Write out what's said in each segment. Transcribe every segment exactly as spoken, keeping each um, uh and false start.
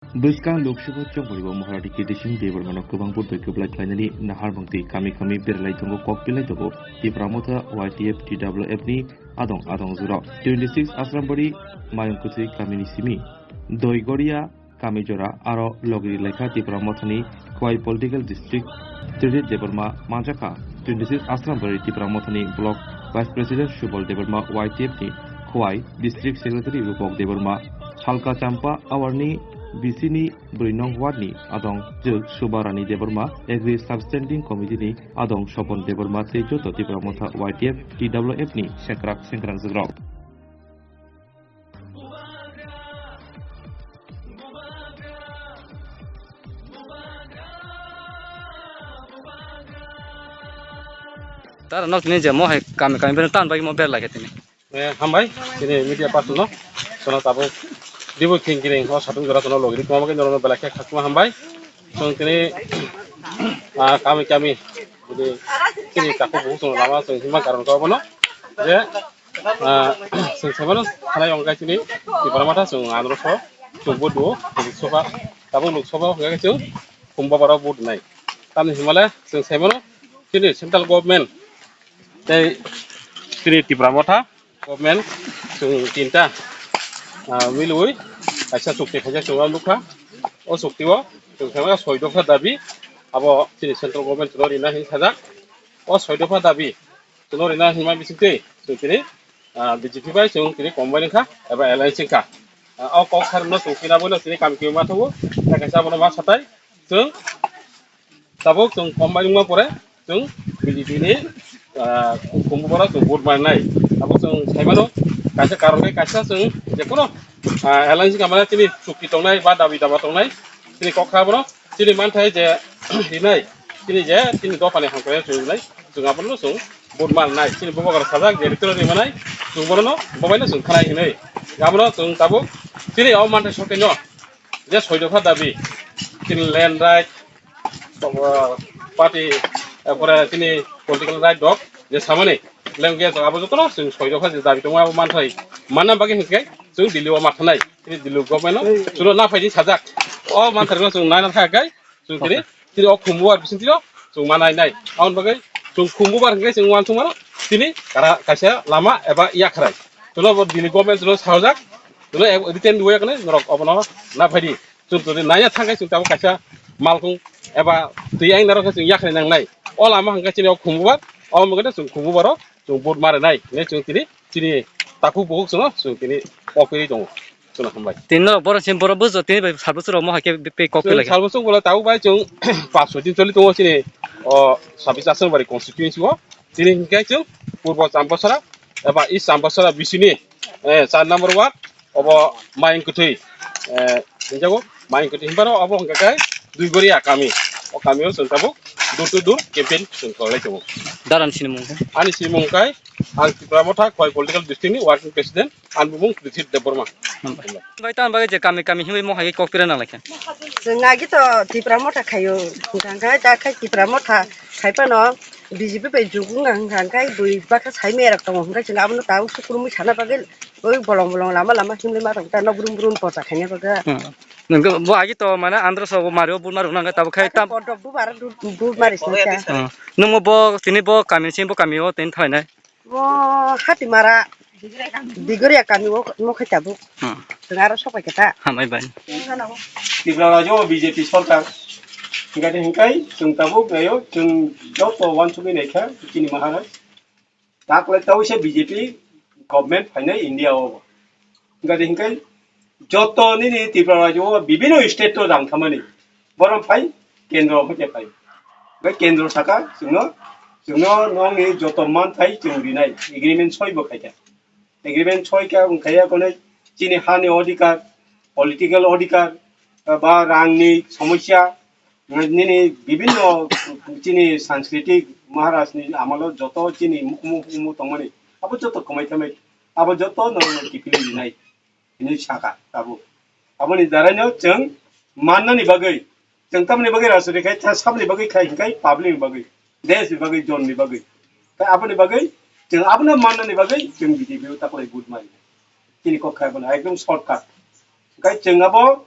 Bwskang Lok Sabha chongmani bo Maharani Kirti Singh Debbarmano kwbang vote bai kwplai khlainani naharmung twi kami kami berlai tongo, kok pilai tongo Tipra Motha Y T F T W F ni adong adong jora. Twenty six Asrambari Mayung Kwthwi kamini simi Doigoria kami jora aro logi laikha Tipra Mothani Khowai Political District Trijit Debbarma manjakha. Twenty six Asrambari Tipra Mothani Block Vice President Subal Debbarma, Y T F ni Khowai District Secretary Rupok Debbarma, Salka Champa Awarni B C ni Brwi nong ward ni adong jwk Subarani Debbarma, Agri Substanding Committee ni adong Sopon Debbarma tei joto Tipra Motha Y T F T W F ni sengkrak sengkrak jwkrok. Tara nok tini je mo hai kami kami bini tan bai mo ber lage tini. Eh, hambai, tini media person no, sono tabuk dibu king kiring o satung jora sono logri tongma khe norok belai khe khakma hambai. Chwng tini, ah, kami kami, tini, tini takhuk bukhuk chwng lama chwng hima karon khe obono je, ah, chwng saimano thanai wngkha tini Tipra Motha chwng andro so chwng vote o Lok Sabha, tabuk Lok Sabha wngkha chwng khum bobaro vote nai. Tamni himale chwng saimano tini central government tei tini Tipra Motha government chwng tinta, ah, milwi kaisa chukti khaijak chwng o nukha. O chukti o chwng khe soi dopha dabi abo chini central government chwngno rina hinwi sajak. O soi dopha dabi chwngno rina hinma bisingtwi chwng tini, ah, B J P bai chwng tini combine wngkha eba alliance wngkha. Ah, o kok sarwkno chwng tini abono tini kamki ma thango. Tei kaisa abono ma satai chwng tabuk chwng combine wngma pore chwng B J P ni, ah, khumbu borok chwng vote manai. Abo chwng saimano kaisa karon khe kaisa chwng jephuru, ah, alliance wngkha mane tini chukti tongnai ba dabi daba tongnai. Tini kok kha bono tini manthai je rinai tini je tini dophani hamkrai chwng rinai chwng abono chwng vote manai. Tini bubagra sajak je ritro rimanai chwng bono bobaino chwng khanai hinwi. Abono chwng tabuk tini o manthai sotaino je soi dopha dabi, tini land right, tongo, party, eh, pore tini political right rok je samani, lengge abo jotono chwng soi dopha je dabi tongo abo manthai manna bagwi hinkhe chwng Delhi o ma thanai, tini Delhi government no chwngno na phaidi sajak. O manthai no chwng naina thangkhe chwng tini, tini o khumbubar bisingtwi o chwng ma nai nai. Aboni bagwi chwng khumbubar hinkhe chwng uansukmano tini kara kaisa lama eba yakhrai. Chwngno bo Delhi government chwngno sajak, chwngno written way kane norok obono na phaidi. Chwng twi naiya thangkhe chwng tabuk kaisa malkhung eba twi ang narok chwng yakhrai nangnai. O lama hwnkhe chini o khumbubar, o mungkhe chwng khumbubar o chwng vote marinai hinwi chwng tini chini takhuk bukhuk chwngno chwng tini kok piri tongo. Chwngno hambai. Tini norok borok chini borok bujo tini bai sal bwswk rok mohai khe tei kok piri lai kha. Sal bwswk bolai tabuk bai chwng paanch soi din choli tongo chini o sabis Asrambari constituency o. Tini hinkhe chwng Purbo Chambasara eba East Chambasara B C ni, eh, char number ward, obo Mayung Kwthwi, eh, hinjago Mayung Kwthwi hinphano obo hwnkha khe Duigoria kami. O kamio chwng tabuk door to door campaign chwng khlailai tongo. Daran sinimung khe? Ani sinimung khe ang Tipra Motha Khowai Political District ni working president, ani bumung Prithip Debbarma. Bai tamo bagwi je kami kami hinwi mohai khe kok pira nang lai kha. Chwng agi to Tipra Motha khaio, hwnkha khe da khe Tipra Motha khai phano B J P bai jugung hwnkha khe bui bakha sai mera tongo, hwnkha chwng abono tabuk sukurumwi sana bagwi oi bolong bolong lama lama himlima rok ta no brum brum pocha khaina bagwi. Hmm. Nungkhe bo agi to mane andro so bo mario buma rok nang tabuk khai tam. Kotok bubar bumari sini kha. Hmm. Nungbo bo tini bo kami sini bo kami o tini thainai. Bo Hatimara Digoria kami o mo khai tabuk. Hmm. Chwng aro sok pai khe ta. Hambai bai. Tipra rajyo B J P sorkar. Hingkha de hingkai chwng tabuk nayo chwng joto wansugwi naikha chini Maharaj. Taklai tau se B J P government phainai India o. Hingkha de hingkai joto nini Tripura rajyo o bibino state o rang thamani. Borom phai kendro hoite phai. Bai kendro saka chwngno, chwngno nongni joto man phai chwng rinai agreement soi bo khaikha. Agreement soi kha wngkhai ya konai chini hani odhikar, political odhikar, ba rangni somosya, nini bibinno chini sanskriti Maharajni amalo joto chini mukhumu hukumu tongmani abo joto kwmai thamai abo joto no kipili rinai hinwi saka tabuk. Aboni daraino chwng mannani bagwi, chwng tamni bagwi rajniti khai, tha sabni bagwi khai, hinkhe public ni bagwi, desh ni bagwi, jon ni bagwi. Khai aboni bagwi chwng abono mannani bagwi chwng B J P o taklai vote mai. Chini kok khai bono ekdom shortcut. Khai chwng abo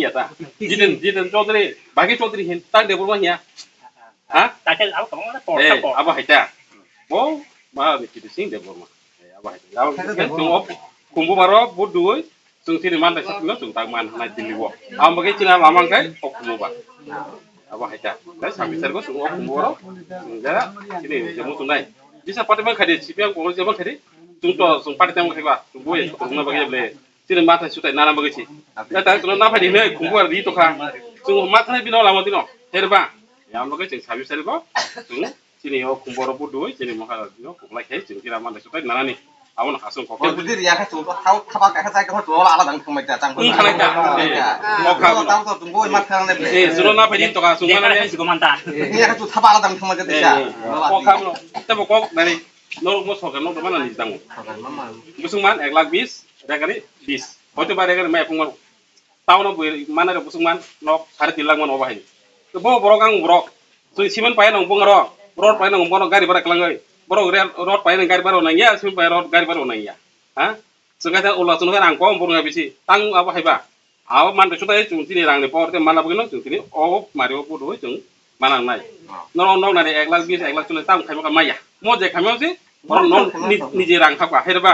hiya ta. Jiten, Jiten Chaudhary, Bhagi Chaudhary hin, ta Debbarma hiya. Ha? Title abo kwbangma Eh, por. Abo hai ta. Bo, ma ni kiti sing Debbarma. Eh, abo hai ta. Abo Title Debbarma. Chung o kumbu baro, bu dui, chung tini man ta sat no chung ta man na Delhi wo. Abo ke china lamang kai, o kumbu ba. Abo hai ta. Dai sabi sar go chung o kumbu baro, chung ja, tini je mu chung nai. Jisa party bang khadi, C P M ko je bang khadi. Chung to, chung party tang khadi ba. Chung bo ye, chung na ba ke le. Chini mathai sutai nana bagwi si. Ape. Tei tang chwla naphai di hinwi khumbu ar di tokha. Chwng mathai bino lama dino. Herba. Yam bagwi chwng sabi sari bo. Chwng chini o khumbu oro budui chini maha dino kuklai khai chwng kira mathai sutai nanani. Abono hasung kok. Kok didi riya kha chwng thau thaba kha chai kha chwng ala dang thumai ta tang. Wng khalai ta. Wng khalai ta. Eh, o kha. Tang to chwng boi mathai nang le. Eh, chwla naphai di tokha chwng manani. Riya kha chwng thaba ala dang thumai ta. Eh, o kha. Tebo kok nani. Norok mo sorkar nok mana ni dango. Sorkar mama. Busung man ek lakh bis. Regani bis. Hoito ba regani mai phungma. Town o bui mana rok busung man nok sare tin lakh man obo hai. To bo borok ang borok. Tui cement pai nang bung ro. Road pai nang bung ro gari bara klang oi. Borok rail road pai nang gari bara nang ya, cement pai road gari bara nang ya. Ha? Sengkai ta ulo chung ang kom burung bisi. Tang abo hai ba. Abo man rok sutai chung tini rang ni por te mana bugino chung tini o mari o pudu chung manang nai. Norok nok nani ek lakh bis, ek lakh chollish tam khaima ka maya. Mo je khaima si, borok nok ni, nije rang khapka, herba.